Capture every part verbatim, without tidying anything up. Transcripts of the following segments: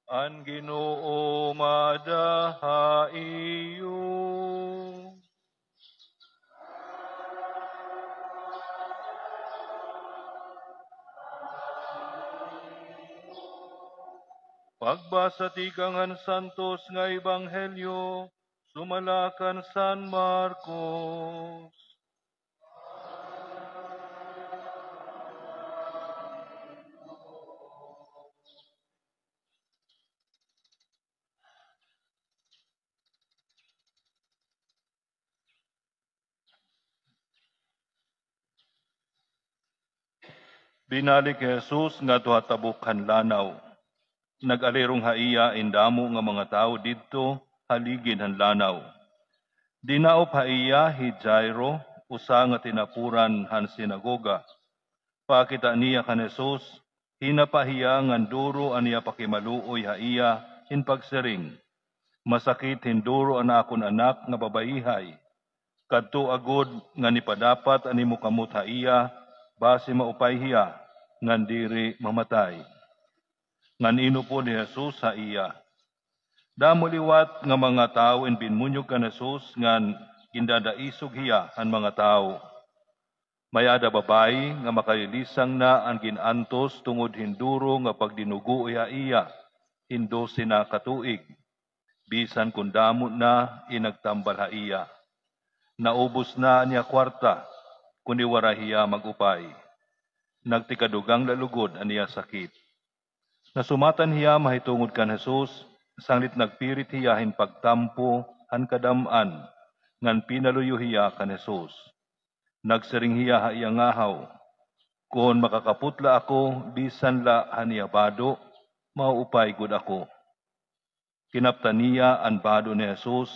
An Ginoo maada ha iyo. Pagbasa tikang han Santos nga Ebanghelyo sumala kan San Marcos. Binalik hi Jesus ngadto ha tabok han lanaw. Nag-alirong ha iya in damo nga mga tawo didto ha ligid han lanaw. Dinaop ha iya hi Jairo, usa nga tinapuran han sinagoga. Pakita niya kan Jesus, hinapa hiya ngan duro an iya pakimaluoy ha iya hin pagsiring, "Masakit hin duro an akon anak nga babayihay. Kadtoa gud ngan ipadapat an imo kamot ha iya, basi maupay hiya ngan diri mamatay." Ngan inupod hi Jesus ha iya. Damo liwat nga mga tawo in binmunyog kan Jesus ngan gindadaisog hiya han mga tawo. May-ada babayi nga makalilisang na an gin-antos tungod hin duro nga pagdinugoe ha iya hin dose na ka tuig, bisan kon damo na in nagtambal ha iya. Naubos na an iya kwarta, kundi waray hiya mag-upay. Nagtikadugang la lugod an iya sakit. Nasumatan hiya mahitungod kan Jesus, sanglit nagpirit hiya hin pagtampo han kadam-an, ngan pinaluyo hiya kan Jesus. Nagsiring hiya ha iya ngahaw, "Kon makakapot la ako bisan la han iya bado, mauupay gud ako." Kinaptan niya an bado ni Jesus,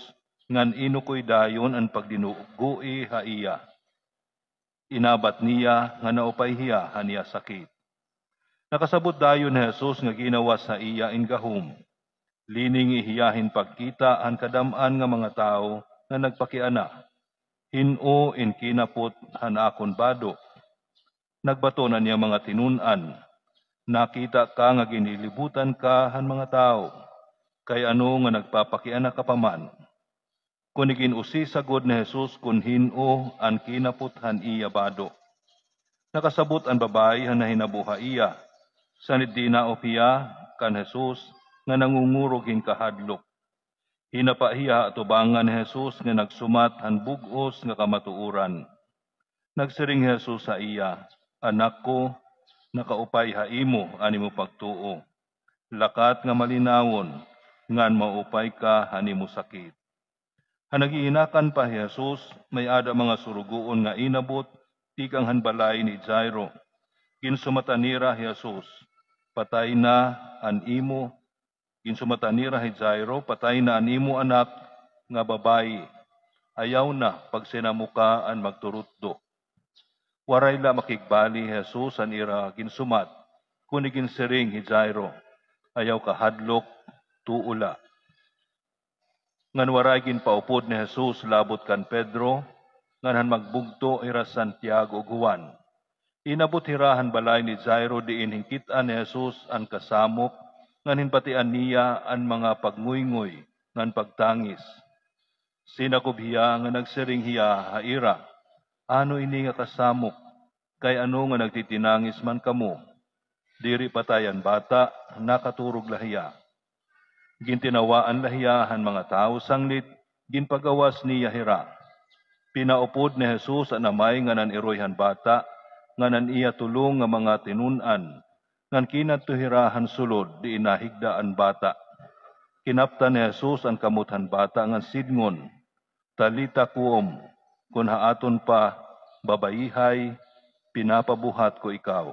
ngan inukoy dayon an pagdinugoe ha iya. Inabat niya nga naupay hiya han iya sakit. Nakasabot dayon ni Jesus nga ginawas ha iya in gahom. Liningi hiya hin pagkita han kadam-an nga mga tawo nga nagpakiana, "Hin-o in kinapot han akon bado?" Nagbaton an iya mga tinun-an, "Nakita ka nga ginlilibutan ka han mga tawo, kay ano nga nagpapakiana ka pa man?" Kundi gin-usisa gud ni Jesus kon hin-o an kinapot han iya bado. Nakasabot an babayi han nahinabo ha iya, sanglit dinaop hiya kan Jesus nga nangungurog hin kahadlok. Hinapa hiya ha atubangan ni Jesus nga nagsumat han bug-os nga kamatuoran. Nagsiring hi Jesus ha iya, "Anak ko, nakaupay ha imo an imo pagtuo. Lakat nga malinawon, ngan maupay ka han imo sakit." Han naghihinakan pa hi Jesus, may-ada mga surugoon nga inabot tikang han balay ni Jairo. Ginsumatan nira hi Jesus, "Patay na an imo," ginsumatan nira hi Jairo, "Patay na an imo anak nga babayi. Ayaw na pagsinamuka an magturutdo." Waray la makigbali hi Jesus han ira ginsumat, kundi ginsiring hi Jairo, "Ayaw kahadlok, tuo la." Ngan waray ginpaupod ni Jesus labot kan Pedro, ngan han magbugto hira Santiago ug Juan. Inabot hira han balay ni Jairo diin hinkit-an ni Jesus an kasamok, ngan hinbatian niya an mga pagngoyngoy ngan pagtangis. Sinakob hiya nga nagsiring hiya ha ira, "Ano ini nga kasamok? Kay ano nga nagtitinangis man kamo? Diri patay an bata, nakaturog la hiya." Gintinawaan la hiya han mga tawo sanglit ginpagawas niya hira. Pinaupod ni Jesus an amay ngan an iroy han bata, ngan an iya tulo nga mga tinun-an, ngan kinadto hira han sulod diin nahigda an bata. Kinaptan ni Jesus an kamot han bata ngan sidngon, "Talita koum," kun ha aton pa, "Babayihay, pinapabuhat ko ikaw."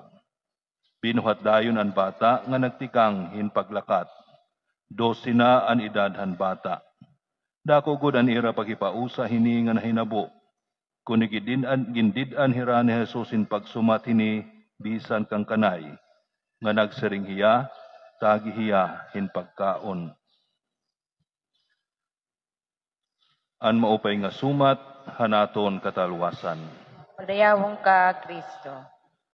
Binuhat dayon an bata nga nagtikang hin paglakat. Dose na an edad han bata. Dako gud an ira paghipausa hini nga nahinabo. Kundi gindid-an, gindid-an hira ni Jesus hin pagsumat hini bisan kan kanay, nga nagsiring hiya, "Tagi hiya hin pagkaon." An maupay nga sumat han aton katalwasan. Padayawon ka, Kristo.